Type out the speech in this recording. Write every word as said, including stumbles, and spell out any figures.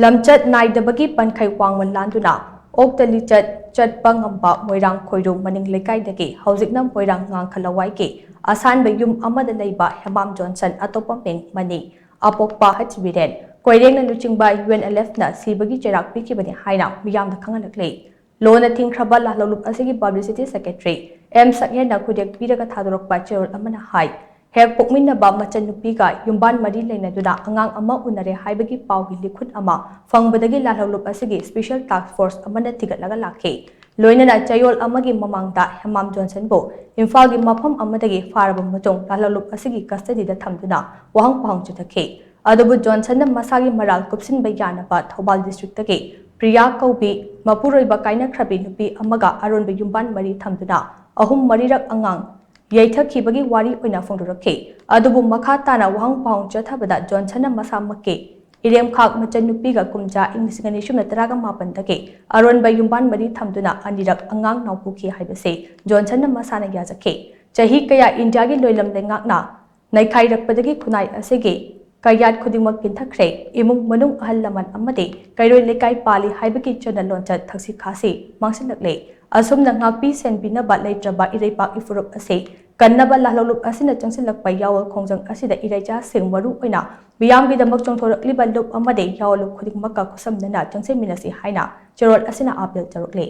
ꯂꯝꯆꯠ ꯅꯥꯏꯗꯕꯒꯤ ꯄꯟꯈꯩ ꯋꯥꯡꯃ ꯂꯥꯟꯗꯨꯅ ꯑꯣꯛꯇ ꯂꯤꯆꯠ ꯆꯠꯄ ꯉꯝꯕ ꯃꯣꯏꯔꯥꯡ ꯈꯣꯏꯔꯨ ꯃꯅꯤꯡ ꯂꯩꯀꯥꯏꯗꯒꯤ ꯍꯧꯖꯤꯛꯅ ꯃꯣꯏꯔꯥꯡ ꯉꯥꯡꯈ ꯂꯋꯥꯏꯒꯤ ꯑꯁꯥꯟꯕ ꯌꯨꯝ ꯑꯃꯗ ꯂꯩꯕ ꯍꯦꯃꯥꯝ ꯖꯣꯟꯁꯟ, ꯑꯇꯣꯞꯄ ꯃꯤꯡ ꯃꯅꯤ, ꯑꯄꯣꯛꯄ ꯍꯩꯆ ꯕꯤꯔꯦꯟ ꯀꯣꯏꯔꯦꯡꯅ ꯂꯨꯆꯤꯡꯕ ꯌꯨ ꯑꯦꯟ ꯑꯦꯜ ꯑꯦꯐꯅ ꯁꯤꯕꯒꯤ ꯆꯩꯔꯥꯛ ꯄꯤꯈꯤꯕꯅꯤ ꯍꯥꯏꯅ ꯃꯤꯌꯥꯝꯗ ꯈꯪꯍꯜꯂꯛꯂꯤ꯫ ꯂꯣꯟꯅ ꯊꯤꯡꯈ꯭ꯔꯕ ꯂꯥꯜꯍꯧꯂꯨꯞ ꯑꯁꯤꯒꯤ ꯄꯕ꯭ꯂꯤꯁꯤꯇꯤ ꯁꯦꯀ꯭ꯔꯦꯇꯔꯤ ꯑꯦꯝ ꯁꯛꯍꯦꯟꯅ ꯈꯨꯗꯦꯛ ꯄꯤꯔꯒ ꯊꯥꯗꯣꯔꯛꯄ ꯆꯦꯔꯣꯜ ꯑꯃꯅ ꯍꯥꯏ, ꯍꯦꯛ ꯄꯣꯛꯃꯤꯟꯅꯕ ꯃꯆꯟꯅꯨꯄꯤꯒ ꯌꯨꯝꯕꯥꯟ ꯃꯔꯤ ꯂꯩꯅꯗꯨꯅ ꯑꯉꯥꯡ ꯑꯃ ꯎꯅꯔꯦ ꯍꯥꯏꯕꯒꯤ ꯄꯥꯎꯒꯤ ꯂꯤꯈꯨꯠ ꯑꯃ ꯐꯪꯕꯗꯒꯤ ꯂꯥꯜꯍꯧꯂꯨꯞ ꯑꯁꯤꯒꯤ ꯁ꯭ꯄꯦꯁꯤꯌꯦꯜ ꯇꯥꯁ꯭ꯛ ꯐꯣꯔꯁ ꯑꯃꯅ ꯊꯤꯒꯠꯂꯒ ꯂꯥꯛꯈꯤ꯫ ꯂꯣꯏꯅꯅ ꯆꯌꯣꯜ ꯑꯃꯒꯤ ꯃꯃꯥꯡꯗ ꯍꯦꯃꯥꯝ ꯖꯣꯟꯁꯟꯕꯨ ꯏꯝꯐꯥꯜꯒꯤ ꯃꯐꯝ ꯑꯃꯗꯒꯤ ꯐꯥꯔꯕ ꯃꯇꯨꯡ ꯂꯥꯜꯍꯧꯂꯨꯞ ꯑꯁꯤꯒꯤ ꯀꯁꯇꯗꯤꯗ ꯊꯝꯗꯨꯅ ꯋꯥꯍꯪ ꯄꯥꯎꯍꯪ ꯆꯠꯊꯈꯤ꯫ ꯑꯗꯨꯕꯨ ꯖꯣꯟꯁꯟꯅ ꯃꯁꯥꯒꯤ ꯃꯔꯥꯜ ꯀꯨꯞꯁꯤꯟꯕ ꯌꯥꯅꯕ ꯊꯧꯕꯥꯜ ꯗꯤꯁꯇ꯭ꯔꯤꯛꯇꯒꯤ ꯄ꯭ꯔꯤꯌꯥ ꯀꯧꯕꯤ ꯃꯄꯨꯔꯣꯏꯕ ꯀꯥꯏꯅꯈ꯭ꯔꯕꯤ ꯅꯨꯄꯤ ꯑꯃꯒ ꯑꯔꯣꯟꯕ ꯌꯨꯝꯕꯥꯟ ꯃꯔꯤ ꯊꯝꯗꯨꯅ ꯑꯍꯨꯝ ꯃꯔꯤꯔꯛ ꯑꯉꯥꯡ ꯌꯩꯊꯈꯤꯕꯒꯤ ꯋꯥꯔꯤ ꯑꯣꯏꯅ ꯐꯣꯡꯗꯣꯔꯛꯈꯤ꯫ ꯑꯗꯨꯕꯨ ꯃꯈꯥ ꯇꯥꯅ ꯋꯥꯍꯪ ꯄꯥꯎꯍꯪ ꯆꯠꯊꯕꯗ ꯖꯣꯟꯁꯟꯅ ꯃꯁꯥꯃꯛꯀꯤ ꯏꯔꯦꯝꯈꯥꯛ ꯃꯆꯟꯅꯨꯄꯤꯒ ꯀꯨꯝꯖꯥ ꯏꯪ ꯂꯤꯁꯤꯡ ꯑꯅꯤ ꯁꯨꯞꯅ ꯇꯔꯥꯒ ꯃꯥꯄꯟꯗꯒꯤ ꯑꯔꯣꯟꯕ ꯌꯨꯝꯕꯥꯟ ꯃꯔꯤ ꯊꯝꯗꯨꯅ ꯑꯅꯤꯔꯛ ꯑꯉꯥꯡ ꯅꯥꯎꯄꯨꯈꯤ ꯍꯥꯏꯕꯁꯤ ꯖꯣꯟꯁꯟꯅ ꯃꯁꯥꯅ ꯌꯥꯖꯈꯤ꯫ ꯆꯍꯤ ꯀꯌꯥ ꯏꯟꯗꯤꯌꯥꯒꯤ ꯂꯣꯏꯂꯝ ꯂꯩꯉꯥꯛꯅ ꯅꯩꯈꯥꯏꯔꯛꯄꯗꯒꯤ ꯈꯨꯟꯅꯥꯏ ꯑꯁꯤꯒꯤ ꯀꯌꯥꯠ ꯈꯨꯗꯤꯡꯃꯛ ꯀꯤꯟꯊꯈ꯭ꯔꯦ꯫ ꯏꯃꯨꯡ ꯃꯅꯨꯡ, ꯑꯍꯜ ꯂꯃꯟ ꯑꯃꯗꯤ ꯀꯩꯔꯣꯏ ꯂꯩꯀꯥꯏ ꯄꯥꯜꯂꯤ ꯍꯥꯏꯕꯒꯤ ꯆꯠꯅ ꯂꯣꯟꯆꯠ ꯊꯛꯁꯤ ꯈꯥꯁꯤ ꯃꯥꯡꯁꯤꯜꯂꯛꯂꯦ꯫ ꯑꯁꯨꯝꯅ ꯉꯥꯛꯄꯤ ꯁꯦꯟꯕꯤꯅꯕ ꯂꯩꯇ꯭ꯔꯕ ꯏꯔꯩꯄꯥꯛ ꯏꯐꯨꯔꯨꯞ ꯑꯁꯤ ꯀꯟꯅꯕ ꯂꯥꯜꯍꯧꯂꯨꯞ ꯑꯁꯤꯅ ꯆꯪꯁꯤꯜꯂꯛꯄ ꯌꯥꯑꯣꯜ ꯈꯣꯡꯖꯪ ꯑꯁꯤꯗ ꯏꯔꯩꯆꯥꯁꯤꯡ, ꯃꯔꯨ ꯑꯣꯏꯅ ꯃꯤꯌꯥꯝꯒꯤꯗꯃꯛ ꯆꯣꯡꯊꯣꯔꯛꯂꯤꯕ ꯂꯨꯞ ꯑꯃꯗꯤ ꯌꯥꯑꯣꯜꯂꯨꯞ ꯈꯨꯗꯤꯡꯃꯛꯀ ꯈꯨꯠꯁꯝꯅꯅ ꯆꯪꯁꯤꯟꯃꯤꯟꯅꯁꯤ ꯍꯥꯏꯅ ꯆꯦꯔꯣꯜ ꯑꯁꯤꯅ ꯑꯥꯄꯤꯜ ꯇꯧꯔꯛꯂꯤ꯫